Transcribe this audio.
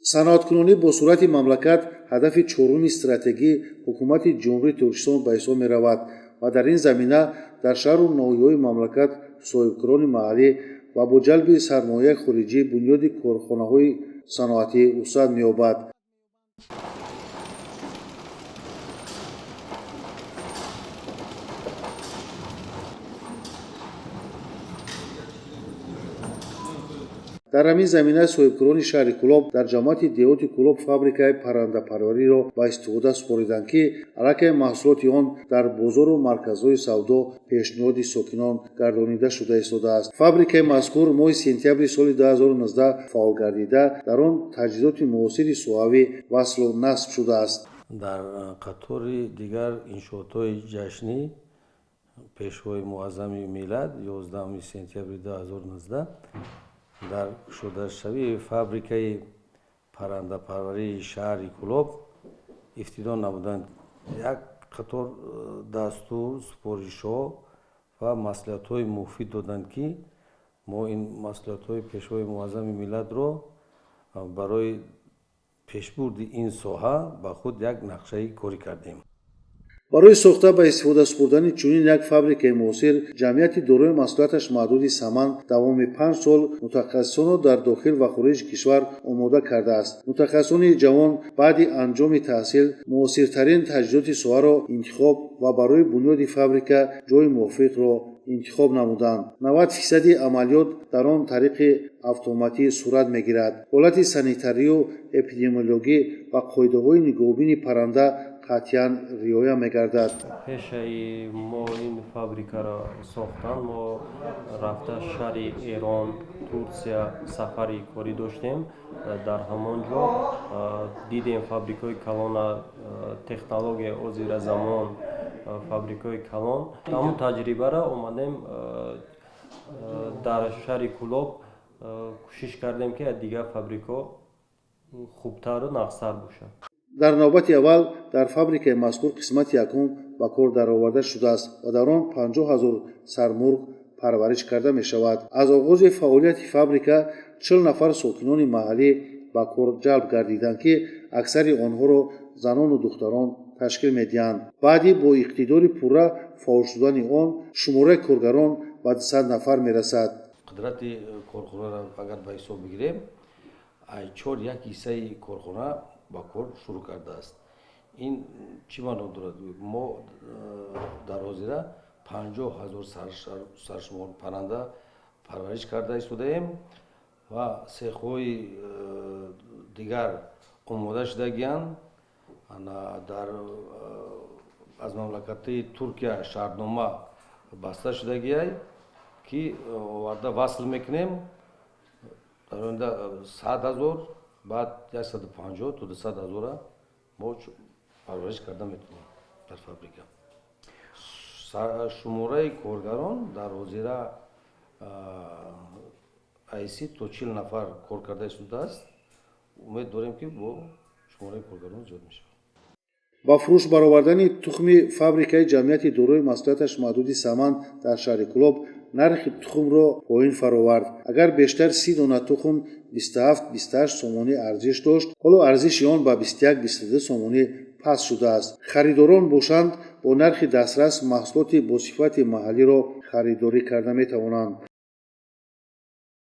Саноаткунонӣ бо суръати мамлакат ҳадафи чоруми стратегии Ҳукумати Ҷумҳурии Тоҷикистон ба ҳисоб меравад ва дар ин замина дар шаҳру ноҳияҳои мамлакат соҳибкорони маҳаллӣ ва бо ҷалби сармояи хориҷӣ бунёди корхонаҳои саноатӣ вусъат меёбад. Дар ҳамин замина соҳибкорони шаҳри Кӯлоб дар ҷамоати деҳоти Кӯлоб фабрикаи паррандапарвариро ба истифода супориданд, ки аллакай маҳсулоти он дар бозору марказҳои савдо пешниҳоди сокинон гардонида шуда истодааст. Фабрикаи мазкур моҳи сентябри соли 2019 фаъол гардида, дар он таҷҳизоти муосири соҳавӣ васлу насб шудааст. Дар қатори дигар иншоотҳои ҷашнӣ Пешвои Муаззами миллат 11 сентябри 2019 дар кушодашавии фабрикаи паррандапарварии шаҳри Кӯлоб ифтитоҳ намуданд. Як қатор дастур, супоришҳо ва маслиҳатҳои муфид доданд, ки мо ин маслиҳатҳои Пешвои Муаззами миллатро барои пешбурди ин соҳа ба худ як нақшаи корӣ кардем. Барои сохта ба истифода супурдани чунин як фабрикаи муосир ҷамъияти дорои масъулияташ маҳдуди «Саман» давоми 5 сол мутахассисонро дар дохил ва хориҷи кишвар омода кардааст. Мутахассисони ҷавон баъди анҷоми таҳсил муосиртарин таҷҳизоти соҳаро интихоб ва барои бунёди фабрика ҷойи мувофиқро интихоб намуданд. 90 фисади амалиёт дар он тариқи автоматӣ сурат мегирад. Ҳолати санитарию эпидемиологӣ ва қоидаҳои нигоҳубини парранда қатъиян риоя мегардад. Пешаи мо ин фабрикаро сохтан, мо рафта шаҳри Эрон, Турсия сафари корӣ доштем. Дар ҳамон ҷо дидем фабрикаҳои калона, технологияи ҳозира замон, фабрикаҳои калон. Ҳамон таҷрибаро омадем, дар шаҳри Кӯлоб кӯшиш кардем, ки аз дигар фабрикаҳо хубтару нағзтар бошад. Дар навбати аввал дар фабрикаи мазкур қисмати якум ба кор дароварда шудааст ва дар он 50 000 сар мурғ парвариш карда мешавад. Аз оғози фаъолияти фабрика 40 нафар сокинони маҳаллӣ ба кор ҷалб гардиданд, ки аксари онҳоро занону духтарон ташкил медиҳанд. Баъди бо иқтидори пурра фаъол шудани он шумораи коргарон ба 200 нафар мерасад. Қудрати корхонаро агар ба ҳисоб бигирем, ай чор як ҳиссаи корхона ба кор шурӯъ кардааст. Ин чӣ маъно дорад? Мо дар ҳозира 50 000 саршумор парранда парвариш карда истодаем ва сехҳои дигар омода шудагианд. Дар аз мамлакати Туркия шартнома баста шудагиай, ки оварда васл мекунем. Дар оянда 100 000, баъд 150 то 200 000-а мо парвариш карда метавонем дар фабрика. Шумораи коргарон дар ҳозира ай 30 то 40 нафар кор карда истодааст. Умед дорем, ки бо шумораи коргарон зиёд мешавад. Ба фурӯш баровардани тухми фабрикаи ҷамъияти дорои масъулияташ маҳдуди «Саман» дар шаҳри Кӯлоб нархи тухмро поин фаровард. Агар бештар 30 дона тухм 27-28 сомонӣ арзиш дошт, ҳоло арзиши он ба 21-22 сомонӣ паст шудааст. Харидорон бошанд, бо нархи дастрас маҳсулоти босифати маҳаллиро харидорӣ карда метавонанд.